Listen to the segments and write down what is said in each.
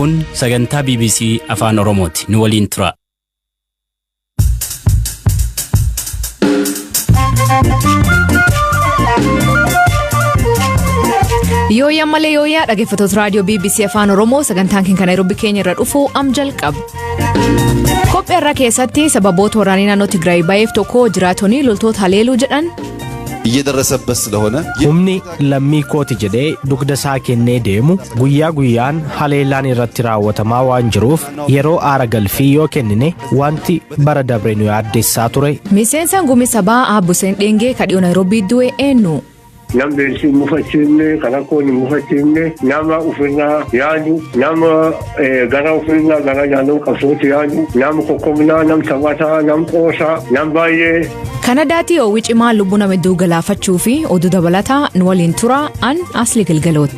Kun sagantaa BBC Afaan Oromooti. Nu waliin tura. Yooyyaa malee yooyyaa dhaggeeffattoota raadiyoo BBC Afaan Oromoo, sagantaan keenya kan Naayiroobii keenya irra dhufu am jalqaba. Qophii irra keessatti sababoota waraanii naannoo Tigraay ba'eef tokko jiraatonni loltoota haleeluu jedhan. እየደረሰበት ስለሆነ Humni lammii kooti jedhee dugda isaa kennee deemu guyyaa guyyaan haleellaan irratti raawwatamaa waan jiruuf, yeroo aara galfii yoo kennine wanti bara dabre nu yaaddeessaa ture. Miseensaan gumii sabaa Abbuseen Dheengee kadhiyoo Naayiroobii du'e eenyu? Nam beelsi hin mufachiifne, kan rakkoon hin mufachiifne, nama ofirraa yaadu, nama gara ofirraa gara jaalala qabsootti yaadu, nama kokkobnaa, nam taphataa, nam qoosaa, nam baay'ee. Kanadaatti ho'ii cimaa lubbuu nama hedduu galaafachuu fi oduu dabalataa nu waliin tura, an Asli Galgalooti.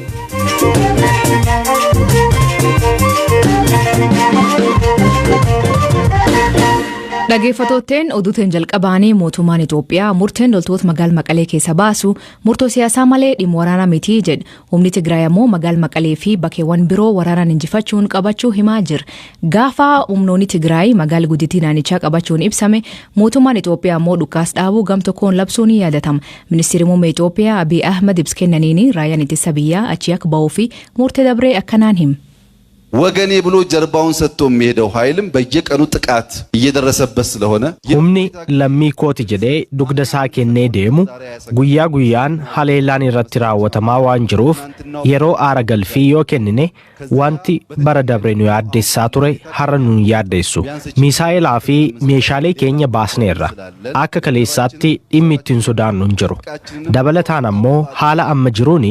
Dhaggeeffattootteen oduuteen jalqabaanii, mootummaan Itoophiyaa murteen loltoota magaala Maqalee keessa baasu murtoo siyaasaa malee dhimma waraanaa mitii jedhe. Humni Tigraay ammoo magaala Maqalee fi bakkeewwan biroo waraanaan injifachuun qabachuu himaa jira. Gaafa humnoonni Tigraay magaala guddittii naannichaa qabachuun ibsame, mootummaan Itoophiyaa ammoo dhukaas dhaabuu gam tokkoon labsuun ni yaadatama. Ministeerri muummee Itoophiyaa Abiy Ahmed ibsa kennaniin raayyaan ittisa biyyaa achii akka ba'uu fi murtee dabree akkanaan hima. ወገኔ ብሎ ጀርባውን ሰጥቶ የሚሄደው ኃይልም በየቀኑ ጥቃት እየደረሰበት ስለሆነ Humni lammii kooti jedhee dugda isaa kennee deemu guyyaa guyyaan haleellaan irratti raawwatamaa waan jiruuf, yeroo aara galfii yoo kennine wanti bara dabre nu yaaddeessaa ture har'a nu hin yaaddeessu. Misaa'ilaa fi meeshaalee keenya baasneerra. Akka kaleessaatti dhimmi ittiin sodaannu hin jiru. Dabalataan ammoo haala amma jiruun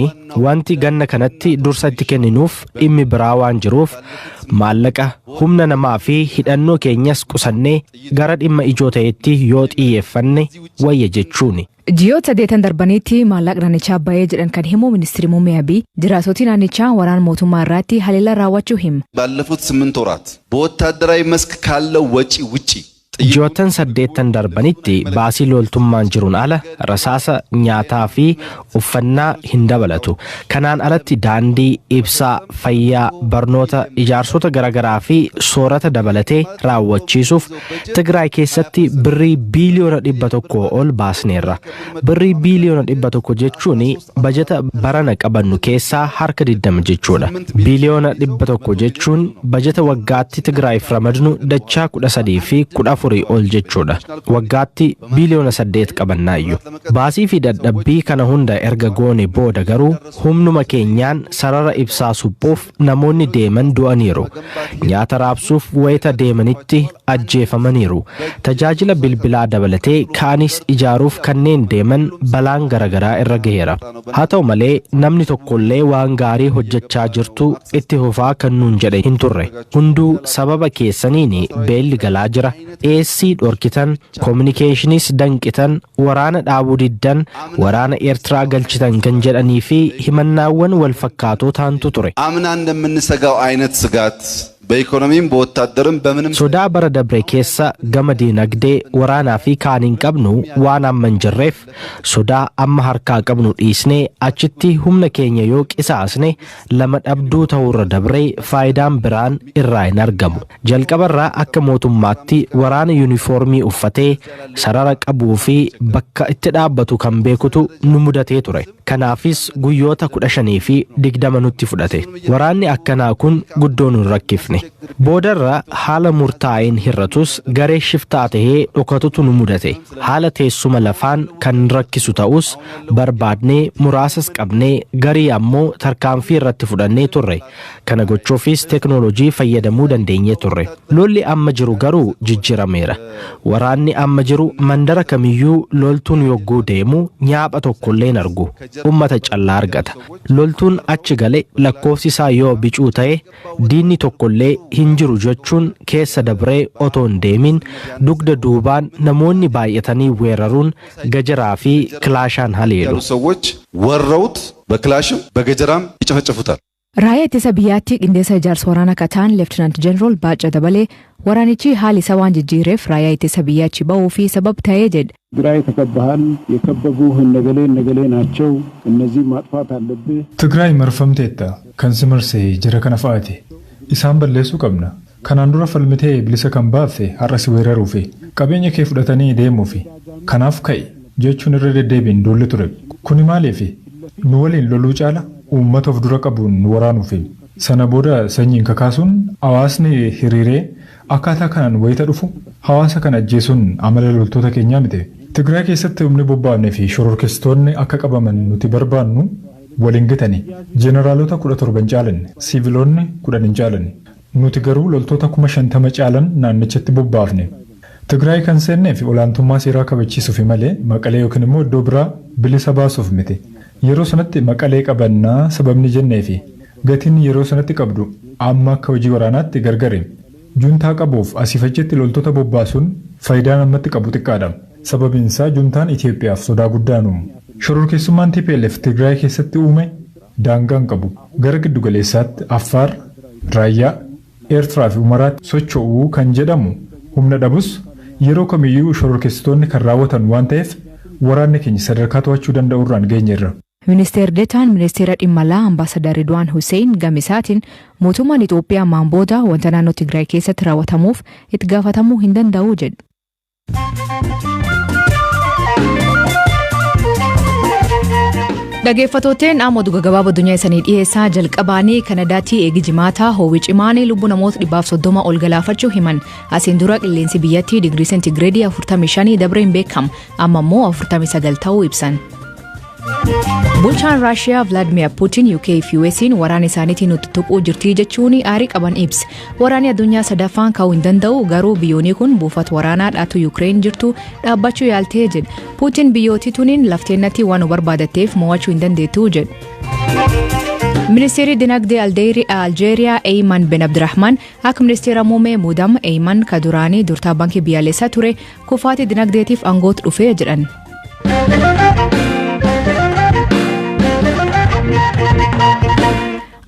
wanti ganna kanatti dursa itti kenninuuf dhimmi biraa waan jiruuf, maallaqa, humna namaa fi hidhannoo keenyas qusannee gara dhimma ijoo ta'etti yoo xiyyeeffanne wayya jechuuni. Ji'oota 8 darbanitti maallaqa naannichaa bahee jedhan kan himu ministeerri muummee Abiy, jiraatotni naannichaa waraana mootummaa irratti haleellaa raawwachuu hima. ባለፉት 8 ወራት በወታደራዊ መስክ ካለው ወጪ ውጪ Ji'oottan 8 darbanitti baasii loltummaan jiruun ala, rasaasa, nyaataa fi uffannaa hin dabalatu. Kanaan alatti daandii, ibsaa, fayyaa, barnoota, ijaarsota garaagaraa fi soorata dabalatee raawwachiisuuf Tigraay keessatti birrii biiliyoona 100 ol baasneerra. Birrii biiliyoona 100 jechuun bajata barana qabannu keessaa harka 20 jechuudha. Biiliyoona 100 jechuun bajata waggaatti Tigraayiif ramadnu dachaa 13 fi 14 ol jechuudha. Waggaatti biiliyoona 8 qabannaayyuu. Baasii fi dadhabbii kana hunda erga goone booda garuu humnuma keenyaan sarara ibsaa suphuuf namoonni deeman du'aniiru. Nyaata raabsuuf wayita deemanitti ajjeefamaniiru. Tajaajila bilbilaa dabalatee kaanis ijaaruuf kanneen deeman balaan garaagaraa irra gaheera. Haa ta'u malee namni tokkollee waan gaarii hojjechaa jirtu, itti fufaa kan nuun jedhe hin turre. Hunduu sababa keessaniin beelli galaa jira. Dhiyeessii dhorkitan, koominikeeshiniis danqitan, waraana dhaabuu diddan, waraana Eertiraa galchitan kan jedhanii fi himannaawwan wal fakkaatoo taantu ture. አምና እንደምንሰጋው አይነት ስጋት በኢኮኖሚም በወታደርም በምንም Sodaa bara dabre keessa gama diinagdee, waraanaa fi kaan hin qabnu waan amma hin jirreef, sodaa amma harkaa qabnu dhiisnee achitti humna keenya yoo qisaasne lama dhabduu ta'uurra dabree faayidaan biraan irraa hin argamu. Jalqabarraa akka mootummaatti waraana yuunifoormii uffatee sarara qabuu fi bakka itti dhaabbatu kan beekutu nu mudatee ture. Kanaafis guyyoota 15 fi 20 nutti fudhate. Waraanni akkanaa kun guddoo nu hin rakkifne. Boodarra haala murtaa'een hir'atus garee shiftaa tahee dhokatutu nu mudate. Haala teessuma lafaan kan rakkisu ta'us barbaadnee muraasas qabnee garii ammoo tarkaanfii irratti fudhannee turre. Kana gochuufis teeknooloojii fayyadamuu dandeenyee turre. Lolli amma jiru garuu jijjiirameera. Waraanni amma jiru mandara kamiyyuu loltuun yogguu deemu nyaapha tokkollee hin argu. Ummata callaa argata. Loltuun achi gale lakkoofsi isaa yoo bicuu ta'e, diinni tokkollee hin jiru jechuun keessa dabree otoo hin deemin dugda duubaan namoonni baay'atanii weeraruun gajaraa fi kilaashaan haleelu. ያሉ ሰዎች ወረውት በክላሽም በገጀራም ይጨፈጭፉታል። Raayyaa ittisa biyyaatti qindeessa ijaarsa waraanaa kan ta'an Leeftinant Jeneraal Baacaa Dabalee, waraanichi haali isaa waan jijjiireef raayyaa ittisa biyyaa achi ba'uu fi sabab ta'ee jedhe. ትግራይ ተከባሃል። የከበቡህ እነገሌ እነገሌ ናቸው። እነዚህ ማጥፋት አለብህ። Tigraay marfamteetta. Kan si marse jara kana fa'aati. Isaan balleessuu qabna. Kanaan dura falmitee bilisa kan baafte har'a si weeraruufi qabeenya kee fudhatanii deemuufi kanaaf ka'i jechuun irra deddeebiin duulli ture. Kuni maaliifi? Nu waliin loluu caala uummata of dura qabuun nu waraanuufi. Sana booda sanyiin kakaasuun hawaasni hiriiree akkaataa kanaan wayita dhufu hawaasa kana ajjeesuun amala loltoota keenyaa miti. Tigraay keessatti humni bobbaafnee fi shororkeessitoonni akka qabaman nuti barbaannu waliin gitani. Jeneraalota 17 hin caalanne, siiviloonni 10 hin caalanne. Nuti garuu loltoota 50,000 caalan naannichatti bobbaafne. Tigraay kan seenneef olaantummaa seeraa kabachiisuuf malee Maqalee yookiin immoo iddoo biraa bilisa baasuuf miti. Yeroo sanatti Maqalee qabannaa sababni jenneefi gatiin yeroo sanatti qabdu amma akka hojii waraanaatti gargari. Juntaa qabuuf asiif achitti loltoota bobbaasuun faayidaan ammatti qabu xiqqaadha. Sababiin isaa juntaan Itoophiyaaf sodaa guddaa nu. Shororkeessummaan TPLF Tigraay keessatti uume daangaa hin qabu. Gara giddugaleessaatti Affaar, Raayyaa, Eertiraa fi Umaraatti socho'uu kan jedhamu humna dhabus yeroo kamiyyuu shororkeessitoonni kan raawwatan waan ta'eef waraanni keenya sadarkaa to'achuu danda'urraan geenyeerra. Ministeer Deetaan Ministeera Dhimma Alaa Ambaasadar Ridwaan Hussein gama isaatiin mootummaan Itoophiyaa ammaan booda wanta naannoo Tigraay keessatti raawwatamuuf itti gaafatamuu hin danda'u jedhe. Dhaggeeffattooteen amma oduu gaggabaaboo addunyaa isanii dhiyeessaa jalqabaanii Kanadaatti eegi jimaataa ho'i cimaan lubbuu namoota 130 ol galaafachuu himan. Asiin dura qilleensi biyyattii digirii seentigireedii 45 dabree hin beekamu. Amma immoo 49 ta'uu ibsan. Bulchaan Raashiyaa Vladimir Putin UK fi US'n waraana isaaniitiin nutti tuquu jirtii jechuun aarii qaban ibse. Waraanni addunyaa sadaffaan ka'uu hin danda'u, garuu biyyoonni kun buufata waraanaa dhaatu Yuukireen jirtu dhaabbachuu yaaltee jedhe. Putin biyyooti tuniin lafteennatti waan nu barbaadatteef mo'achuu hin dandeettu jedhe. Ministeerri Dinagdee Aljeeriyaa Eyman Ben Abdurrahman akka ministeera muummee muudama. Eyman ka duraanii durtaa baankii biyyaalessaa ture kufaatii dinagdeetiif aangootti dhufee jedhan.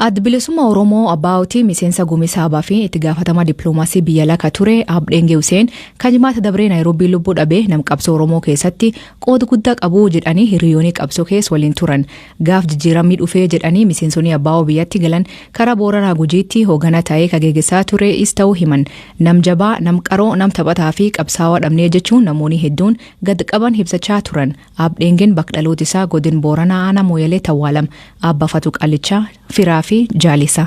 Adda Bilisummaa Oromoo Abbaa'ooti miseensa gumii saabaa fi itti gaafatama dippiloomaasii biyya laka ture Abdheengee Huseen kan jimaata dabree Naayiroobii lubbuu dhabee nam qabsoo Oromoo keessatti qooda guddaa qabu jedhanii hiriyoonni qabsoo keessa waliin turan. Gaaf jijjiiramni dhufee jedhanii miseensonni Abbaa'oo biyyatti galan karaa Booranaa Gujiitti hoogganaa ta'ee kan geggeessaa ture is ta'uu himan. Nam jabaa, nam qaroo, nam taphataa fi qabsaawaa dhabnee jechuun namoonni hedduun gad qaban ibsachaa turan. Abdheengeen bakka dhaloota isaa godin Booranaa aanaa Mooyalee tawwaalam. Abba Fatu Qallichaa firaa fi jaalisa.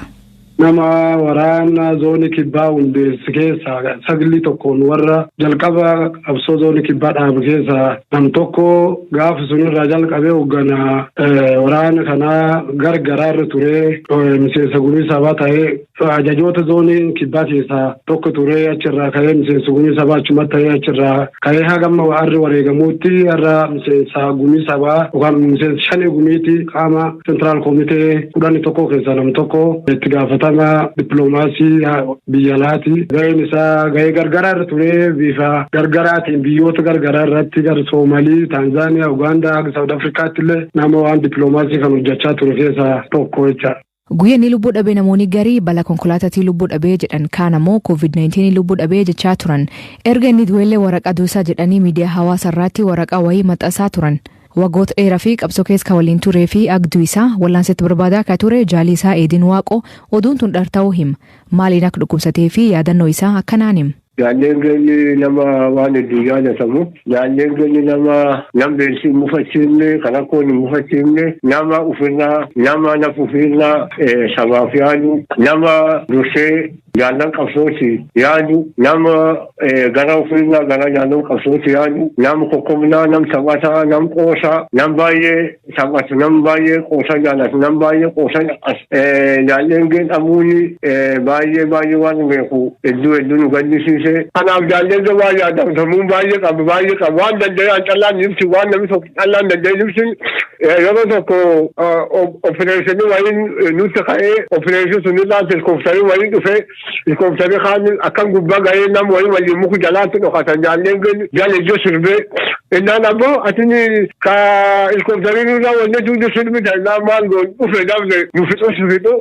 Nama waraana zoonii kibbaa hundeesse keessaa saglii tokkoon warra jalqaba qabsoo zoonii kibbaa dhaabu keessaa nam tokko gaafa sunirraa jalqabee hoogganaa waraana kanaa gargaraa irra ture, miseensa gumii sabaa ta'ee ajajoota zoonii kibbaa keessaa tokko ture. Achirraa ka'ee miseensa gumii sabaa achumatti ta'ee, achirraa ka'ee hagamma harri wareegamuutti har'a miseensa gumii sabaa yookaan miseensa shanii gumiiti, qaama central komitee 11 keessaa nam tokko, itti gaafatama dippiloomaasii biyya alaati. Gaheen isaa gahee gargaraa irra ture, bifa gargaraatiin biyyoota gargaraa irratti gara Soomalii, Taanzaaniyaa, Ugaandaa, Saawud Afrikaatti illee nama waan dippiloomaasii kan hojjechaa ture keessaa tokko jecha. Guyyaa inni lubbuu dhabee namoonni garii balaa konkolaataatiin lubbuu dhabee jedhan, kaan ammoo COVID-19 lubbuu dhabee jechaa turan. Erga inni du'ellee waraqaa duusaa jedhanii miidiyaa hawaasaa irratti waraqaa wayii maxxansaa turan. Waggoota dheeraa fi qabsoo keessa kan waliin turee fi agduu isaa wal'aansetti barbaadaa akka ture jaalii isaa Eedin Waaqoo oduun tun dhar ta'uu hima. Maaliin akka dhukkubsatee fi yaadannoo isaa akkanaan hima. Jaalleen geenyi nama waan hedduu jaalatamu. Jaalleen geenyi nama nam beelsi hin mufachiifne, kan rakkoon hin mufachiifne, nama ofirraa, nama naf ofirraa sabaaf yaadu, nama dursee jaallan qabsooti yaadu, nama gara ofirraa gara jaallan qabsooti yaadu, nama kokkobnaa, nam taphataa, nam qoosaa, nam baay'ee taphatu, nam baay'ee qoosa jaalatu, nam baay'ee qoosa as. Jaalleen geenxamuun baay'ee baay'ee waan beeku hedduu hedduu nu gaddisiise. Kanaaf jaalleen gabaa yaadamsamuun baay'ee qabu, baay'ee qabu. Waan danda'e callaan ibsi, waan namni tokko callaan danda'e ibsi. Yeroo tokko opereeshinii wayiin nutti ka'ee, opereeshinii sunirraa helikoophitarii wayiin dhufee, helikoophitarii kaan akkan gubbaa ga'ee nam wayii waliin muku jalaatti dhokatan. Jaalleen jala ijoo sirbee innaan ammoo atini ka helikoophitarii nurraa wanni tuuti sirbita innaan maal goon dhufe dafne nu fixu si fixu.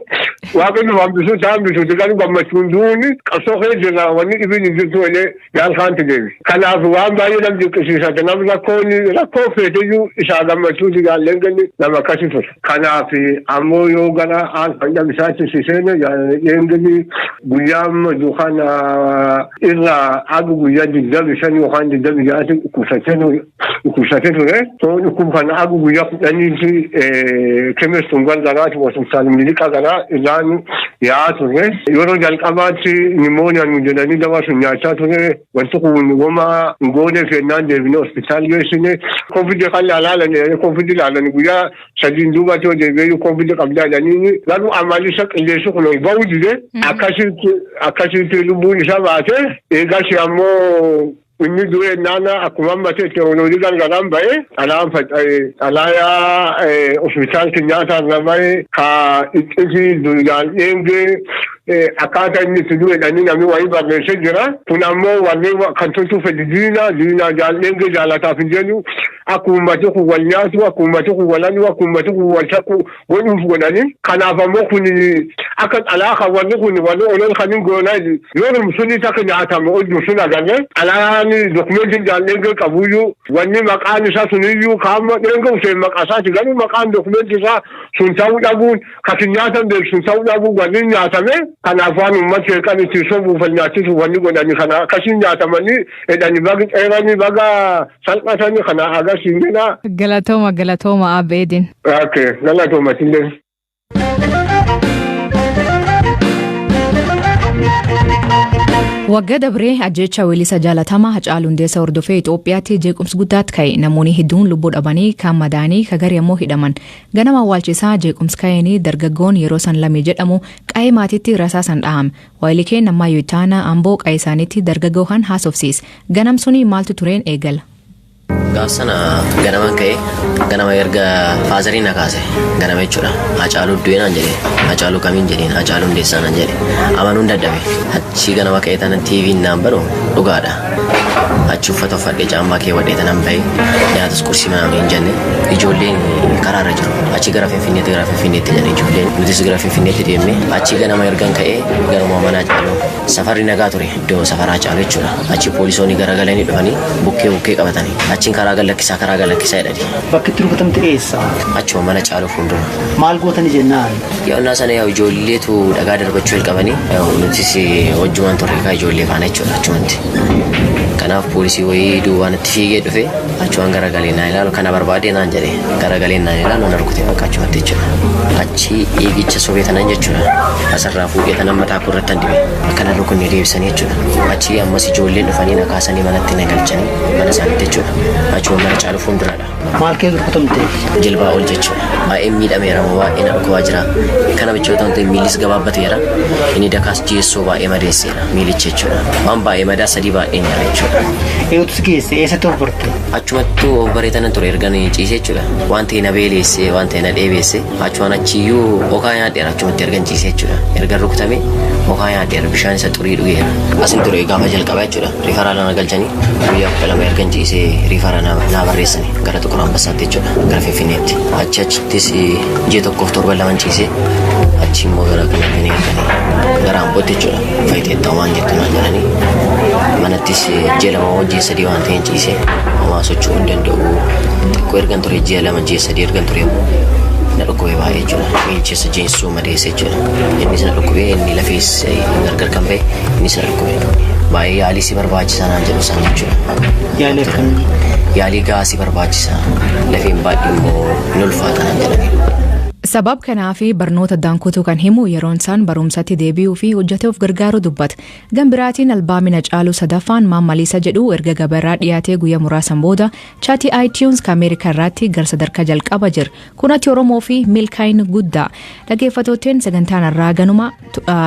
Waaqni nu hambisuu isaa hambisuuti garuu gammachuun duuni qabsoo keessa jirra wanni dhibiin hin jirtu jedhee jaal kaanti deebi. Kanaaf waan baay'ee nam dinqisiisate nam rakkoon rakkoo feeteyyuu isaa gammachuuti jaalleen ganni nama akkasii ture. Kanaaf ammoo yoo gara aan fandam isaatti siseene jaalleen guyyaa amma duukana irraa aga guyyaa 25 yookaan 26 dhukkubsatee ture. So dhukkuba kana aga guyyaa 10tti kemestuun gargaraati hospitaal miliqa garaa irraan yaa'aa ture. Yeroo jalqabaatti nimooniyaan nu jedhanii dawaa sun nyaachaa ture. Wanti kun goma goonee fennaan deebinee hospitaal geessine. Covid kan ilaalan Covid ilaalan guyyaa 3 duubatti yoo deebi'ee Covid qabdaa jedhanii garuu amalli isa qilleensi kun ol ba'uu dide akkasitti lubbuun isaa baate. Eegas ammoo inni du'e naana akkuma amma ta'e teekinooloojii gargaaraan ba'e xalayaan faca'e xalayaa hospitaal Kenyatta irra ba'e ka iccitii duraan dheengee akkaataa inni itti du'e jedhanii namni wayii barreessee jira. Kun ammoo warreen kan tolchuu fedhi diinaa diinaa jaal-dheengee jaalataaf hin jedhu akka uummati kun wal nyaatu akka uummati kun wal adu akka uummati kun wal shakku godhuuf godhanii. Kanaaf ammoo kun akka xalaa kan warri kun warri olol kan hin goonaa yoo sunis akka nyaatamu hojii sun agarre xalayaan dokumentiin jaal-dheengee qabuyyuu wanni maqaan isaa suniyyuu kaamma dheengee useen maqaa isaati garuu maqaan dokumentii isaa sun ta'uu dhabuun kan nyaatan beeku sun ta'uu dhabuun warri nyaatame. Kanaaf waan uummata sheekan ittiin sobuuf nyaachisuuf wanni godhani kana akkasiin nyaatamanii jedhanii baga dheeranii baga salphatanii kana agarsiisnedha. Galatooma galatooma Abbeedin. Okay, galatooma tillee. Waggaa dabree ajjecha weellisa jaalatamaa Hacaaluu Hundeessaa hordofee Itoophiyaatti jeequmsi guddaatti ka'e. Namoonni hedduun lubbuu dhabanii kaan madaanii kagarii ammoo hidhaman. Ganama awwaalchisaa jeequmsi ka'een dargaggoon yeroo san lame jedhamu qa'ee maatiitti rasaasan dhahame. Waayilikeen Ammayyuu Ittaanaa Amboo qa'ee isaaniitti dargaggoo kan haasofsiise. Ganam suni maaltu tureen eegala? Gaaf sana ganaman ka'e ganama erga faazariin na kaase ganama jechuudha. Hacaaluu du'e naan jedhe Hacaaluu kamiin jedheen Hacaaluu Hundeessaa naan jedhe amanuun dadhabe. Achi ganama ka'e tanan TV'n naan banu dhugaadha. Achi uffata uffadhee caammaa keewwadhee tanan bahe nyaatas qursii manaa hin jenne ijoolleen karaarra jiru. Achi gara Finfinneetti jedhan ijoolleen nutis gara Finfinneetti deemne achi ganama ergan ka'ee garuma mana Hacaaluu safarri nagaa ture iddoo safara Hacaaluu jechuudha. Achi poolisoonni garagalanii dhufanii bukkee bukkee qabatanii achiin karaa gallakkisaa jedhani. Bakki itti rukutamte eessa? Achuma mana Hacaaluu fuuldura. Maal gootani jennaan? Yoonnaa sana yaa ijoolleetu dhagaa darbachuu jalqabanii nutis wajjumaan turre kaa ijoollee faana jechuudha achumatti. Kanaaf poolisii wayii duubaan itti fiigee dhufe achumaan garagalee naan ilaalu kana barbaadee naan jedhe garagalee naan ilaalu na rukute bakka achumatti jechuudha. Achi eegicha sobee tanan jechuudha. Asirraa fuudhee tanan mataa koo irratti dibe akkana rukunne deebisanii jechuudha. Achi ammas ijoolleen dhufanii na kaasanii manatti na galchanii mana isaaniitti jechuudha. Achuma mana Hacaaluu fuulduraadha. Maal keessa rukutamte? Jilbaa ol jechuudha. Baay'ee miidhameera baay'ee na dhukkubaa jira. Kana bichoota wanti miilis gabaabbateera. Inni dakaas jeessoo baay'ee madeesseera miilicha jechuudha. Waan baay'ee madaa sadii baay'ee nyaara jechuudha. Eeguutu si geesse eessatti of barte? Achumattuu of bareetanan ture ergan ciisee jechuudha. Waan ta'e na beeleesse waan ta'e na dheebeesse achumaan achiyyuu okaa nyaadheera achumatti ergan ciisee jechuudha. Ergan rukutame okaa nyaadheera bishaan isa xurii dhugeera. Asin ture gaafa jalqabaa jechuudha. Riifaraa na galchanii guyyaa 12 ergan ciisee riifaraa na barreessanii gara Xuqur Ambassaatti jechuudha. Gara Finfinneetti. Achi achittis ji'a 1 fi 7 2 ciisee achi immoo gara kana erganii gara Ambootti jechuudha. Fayiteettaa waan jettu naan jedhanii manattis ji'a 2 ji'a 3 waan ta'een ciisee homaa socho'uu hin danda'u. Xiqqoo ergan ture ji'a 2 ji'a 3 ergan ture immoo na dhukkubee baay'ee jechuudha. Miilchisa jeensuu madeesse jechuudha. Innis na dhukkubee inni lafees gargar kan ba'e innis na dhukkubee. Baay'ee yaalii si barbaachisaa naan jedhu isaan jechuudha. Yaalii akkamii? Yaalii gahaa si barbaachisaa. Lafeen baay'ee immoo ni ulfaata naan jedhanii. Sabab kanaaf barnoota daankutuu kan himu yeroon isaan barumsatti deebi'uu fi hojjetee of gargaaruu dubbata. Gama biraatiin albaamii Hacaaluu sadaffaan Maammalisa jedhu erga gabaarraa dhiyaatee guyyaa muraasan booda chaatii iTunes kan Ameerikaa irratti gara sadarkaa jalqaba jira. Kunatti Oromoo fi milkaa'ina guddaa. Dhaggeeffattootni sagantaan irraa ganuma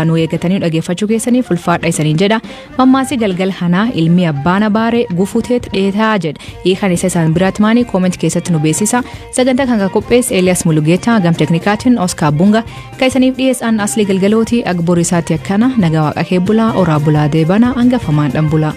nu eeggatanii dhaggeeffachuu keessaniif ulfaadha isaniin jedha. Mammaasii galgal hanaa ilmi abbaan abaaree gufuteet dheetaa jedha. Hiikan isa isaan biraatti maanii kooment keessatti nu beeksisa. Sagantaa kan qopheesse Elias Mulugeetaa gam teknikaatiin Oscar Bunga kan isaniif dhiyeessan Aslii Galgalooti Agboor isaatti akkana nagaa waaqa kee bulaa oraa bulaa deebana hangafamaan dhan bulaa.